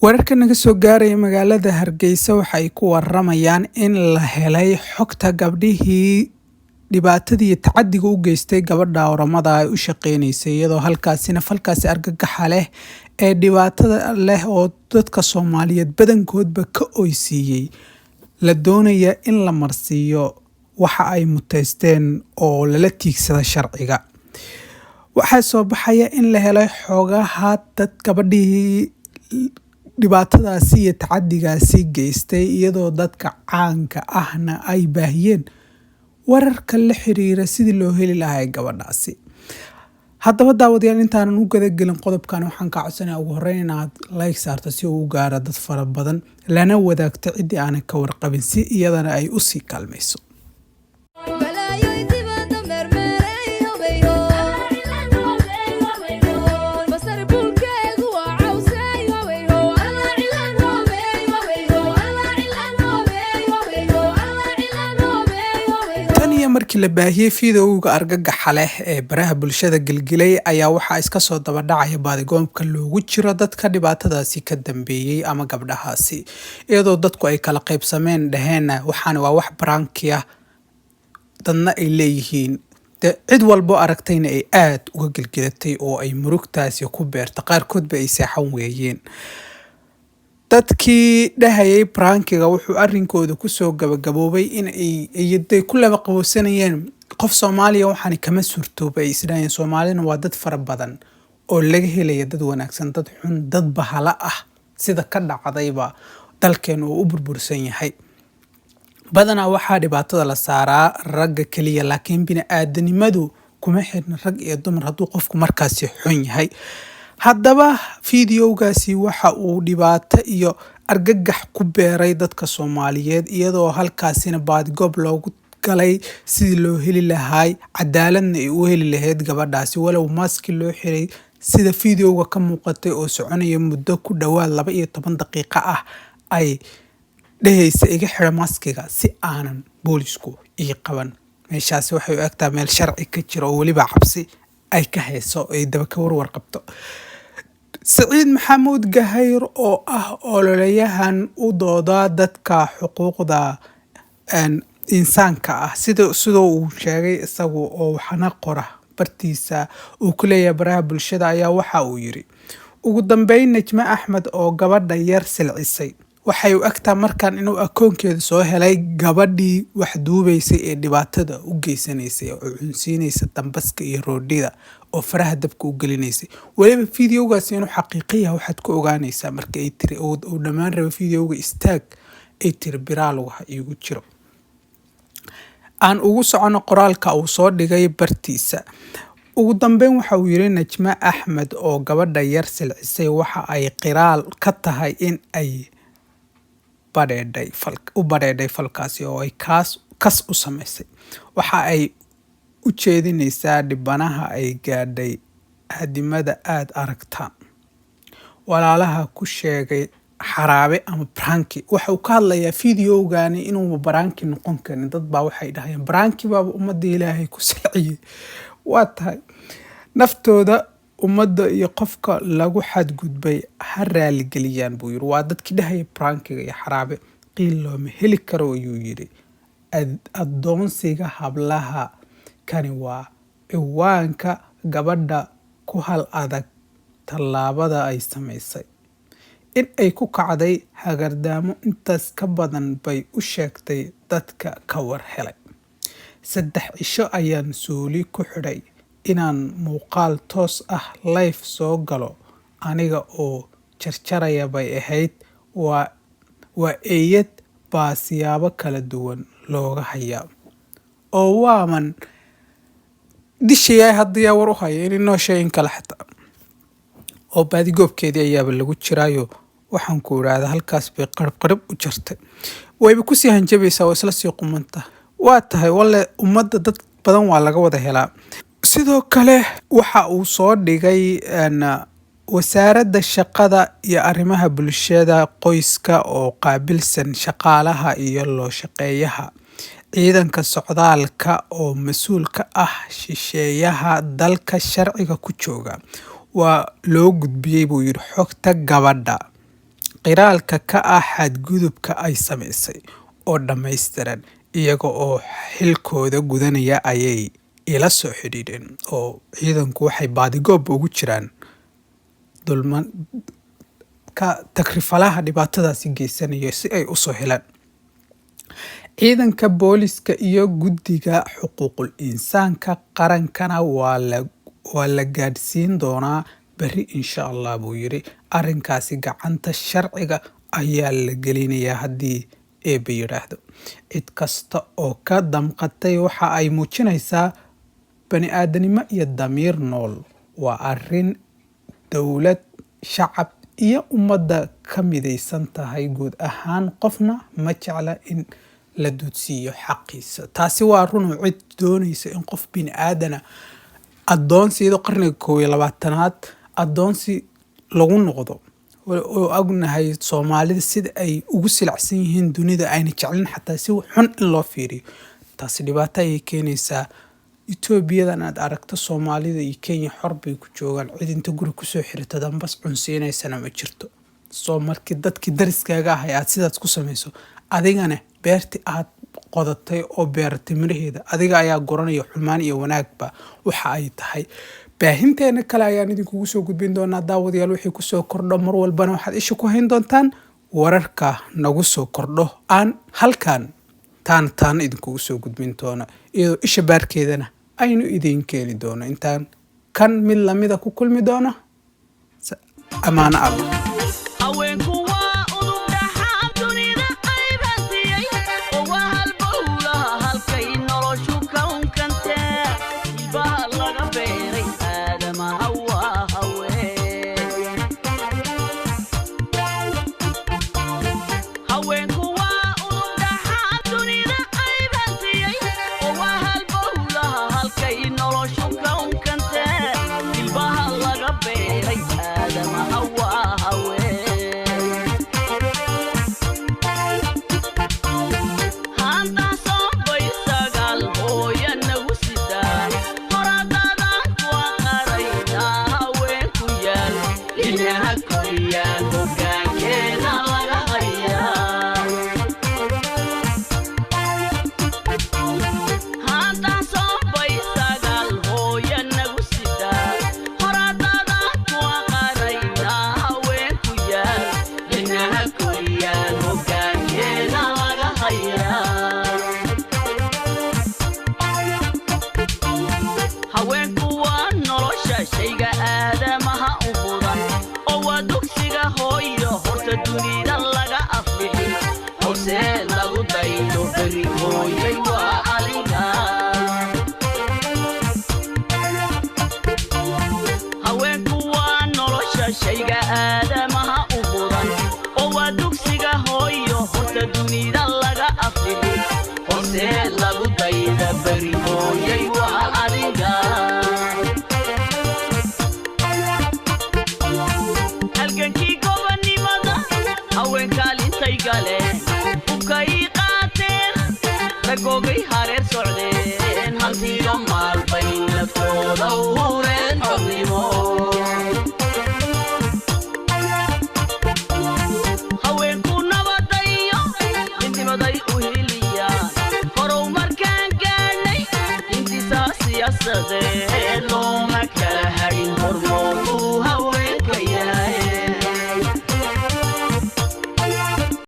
Wararka naga soo gaaraya magaalada Hargeysa waxa ay ku waramayaan in la helay xogta gabdhihii dhibaatadii tacadiga u geystay gabadha Oromada ay u shaqeynaysay, iyadoo halkaasina falkaasi argagaxa leh ee dhibaatada leh oo dadka Soomaaliyeed badankoodba ka oysiiyey la doonaya in la marsiiyo waxa ay muteysteen oo lala tiigsada sharciga. Waxaa soo baxaya in la helay xogaha dad gabadhihii dhibaatadaasi iyo tacadigaasi geystay, iyadoo dadka caanka ahna ay baahiyeen wararka la xiriira sidii loo heli lahaa gabadhaasi. Haddaba daawadayaal, intaanan u gudagelin qodobkan, waxaan kaa codsanayaa ugu horreyn inaad like saarto si uu u gaaro dad fara badan, lana wadaagto ciddii aanan ka warqabin si iyadana ay usii kaalmayso. Balaayoy dibadda mermeeray hobayho, basar buulkeegu waa cawsay hobayho, alla cilaan hobey hobayho, alla cilaan hobey hobayho, alla cilaan hobey hobayho. Tan iyo markii la baahiyey fiidowga argagaxa leh ee baraha bulshada gelgilay ayaa waxaa iska soo daba dhacaya baadigoobka loogu jiro dadka dhibaatadaasi ka dambeeyey ama gabdhahaasi, iyadoo dadku ay kala qaybsameen, dhaheenna waxaana waa wax prank-i ah, dadna ay leeyihiin de cid walbo aragtayna ay aada uga gelgelatay oo ay murugtaasi ku beerta, qaarkoodba ay seexan weeyeen. Dadkii dhahayay prank-iga wuxuu arrinkooda kusoo gabagaboobay in ay day ku laba qabowsanayeen qof Soomaaliya waxaani kama suurtooba ay isdhahayeen. Soomaalina waa dad fara badan oo laga helaya dad wanaagsan, dad xun, dad bahala ah, sida ka dhacdayba dalkeenu uu u burbursan yahay. Badanaa waxaa dhibaatada la saaraa ragga keliya, laakiin bini-aadanimadu kuma xirna rag iyo dumar hadduu qofku markaasi xun yahay. Haddaba fiidiyowgaasi waxa uu dhibaato iyo argagax ku beeray dadka Soomaaliyeed, iyadoo halkaasina baadigoob loogu galay sidii loo heli lahaay, cadaaladna ay u heli lahayd gabadhaasi, walow maski loo xiray sida fiidiyowga ka muuqatay oo soconaya muddo ku dhowaad 12 daqiiqo ah, ay dhehaysa iga xira maskiga si aanan boolisku ii qaban. Meeshaasi waxay u egtaa meel sharci ka jiro oo weliba cabsi ay ka hayso, ay daba ka warwar qabto. Saciid Maxamuud Gahayr oo ah ololeyahan u dooda dadka xuquuqda insaanka ah, sida sidoo uu sheegay isagu oo waxna qora bartiisa uu ku leeyahay baraha bulshada, ayaa waxa uu yiri: "Ugu dambeyn, Najme Axmed oo gabadha yar silcisay waxay u egtaa markan inuu akoonkeeda soo helay gabadhii wax duubaysay ee dhibaatada u geysanaysay oo cunsiinaysa dambaska iyo roodhida oo faraha dabka u gelinaysay." Weliba fiidiyowgaasi inuu xaqiiqo yahay waxaad ku ogaanaysaa marka ay tiri uu dhammaan raba fiidiyowga istaag, ay tiri biraa lugaha iigu jiro. Aan ugu socono qoraalka uu soo dhigay bartiisa. Ugu dambeyn waxa uu yiri: "Najme Axmed oo gabadha yar silcisay waxa ay qiraal ka tahay in ay badheedhay u badheedhay falkaasi oo ay kaas kas u samaysay. Waxa ay u jeedinaysaa dhibanaha ay gaadhay hadimada aada aragtaan. Walaalaha ku sheegay xaraabe ama prank-i." Waxa uu ka hadlayaa fiidiyowgani inuuba prank-i noqon karin. Dad baa waxay dhahayaan prank-i baaba ummadda Ilaahay ku silciyey. Waa tahay naftooda ummadda iyo qofka lagu xadgudbay ha raaligeliyaan, buu yiri. Waa dadkii dhahaya prank-iga iyo xaraabe. "Qiil looma heli karo," ayuu yiri, "addoonsiga hablaha. Kani waa ciwaanka gabadha ku hal adag tallaabada ay samaysay. In ay ku kacday hagardaamo intaas ka badan bay u sheegtay dadka ka war helay. 3 cisho ayaan suuli ku xidhay inaan muuqaal toos ah live soo galo aniga oo jarjaraya bay ahayd. Waa eeyad baa siyaabo kala duwan looga hayaa oo waaman dishayaay. Hadda yaa war u haya inay nooshay in kale xataa oo baadigoobkeedii ayaaba lagu jiraayo. Waxaan ku idhaahdaa halkaas bay qarib qarib u jartay, wayba kusii hanjabaysaa oo isla sii qumanta. Waa tahay walle ummadda dad badan waa laga wada helaa." Sidoo kale waxa uu soo dhigay Wasaaradda Shaqada iyo Arrimaha Bulshada Qoyska oo qaabilsan shaqaalaha iyo loo shaqeeyaha, ciidanka socdaalka oo mas-uul ka ah shisheeyaha dalka sharciga ku jooga, waa loo gudbiyey, buu yidhi, xogta gabadha. Qiraalka ka ah xadgudubka ay samaysay oo dhammaystiran iyaga oo xilkooda gudanaya ayay ila soo xidhiidheen, oo ciidanku waxay baadigoob ugu jiraan dulman ka takrifalaha dhibaatadaasi geysanaya si ay usoo helaan. Ciidanka booliska iyo guddiga xuquuqul insaanka qarankana waa la gaadhsiin doonaa berri, insha Allah, buu yiri. Arrinkaasi gacanta sharciga ayaa la gelinayaa haddii Eebbe yidhaahdo. Cid kasta oo ka damqatay waxa ay muujinaysaa bani aadanimo iyo damiir nool. Waa arrin dowlad, shacab iyo ummadda ka midaysan tahay guud ahaan. Qofna ma jecla in la duudsiiyo xaqiisa. Taasi waa run oo cid doonaysa in qof bini aadana addoonsi, iyadoo qarniga 21aad addoonsi lagu noqdo, oo ognahay Soomaalida sida ay ugu silacsan yihiin dunida, ayna jeclin xataa si xun in loo fiiriyo, taasi dhibaato ayay keenaysaa. Etoobiyadan aad aragto, Soomaalida iyo Kenya xor bay ku joogaan. Cid inta guri kusoo xirata dambas cunsiinaysana ma jirto. Soo markii dadkii dariskaaga ahay aad sidaas ku samayso, adigana beerti aad qodatay oo beeratay miraheeda adiga ayaa guranaya, xumaan iyo wanaagba waxa ay tahay. Baahinteena kale ayaan idinkugu soo gudbin doonaa, daawadayaal, wixii kusoo kordho. Mar walbana waxaad isha ku hayn doontaan wararka nagu soo kordho aan halkan taana taana idinkugu soo gudbin doono, iyadoo isha baarkeedana aynu idiin keeni doono. Intaan kan mid lamida ku kulmi doono, amaano Allah. Haweenku waa udub dhaxaad dunida qaybantiyey, oo waa halbowlaha halkay noloshu kawnkantee. Ilbaha laga beeray aadamaha waa haween. Haweenku waa udub dhaxaad dunida qaybantiyey, oo waa halbowlaha halkay noloshu kawnkantee. Ilbaha laga beeray aadamaha waa haween. Haantaasoo bay sagaal hooya nagu sidaa, horadadaan kuwa qaraynaa. Haweenku yaal dhinaca koriyaan, hoggaankeeda laga hayaa. Haantaasoo bay sagaal hooya nagu sidaa, horadadaan kuwa qaraynaa. Haweenku yaal dhinaca koriyaan, hoggaankeeda laga hayaa. Haweenku waa nolosha shayga aadamaha u mudan, oo waa dugsiga hooyo horta dunida laga afbixin, hoose lagu daydo beri hooyay waa adiga. Haweenku waa nolosha shayga aadamaha u mudan, oo waa dugsiga hooyo horta dunida laga afbixin, hoose lagu dayda beri hooyay waa adiga. Halgankii gobonnimada haweenkaalintay galeen, hubkay qaateen, ragogay.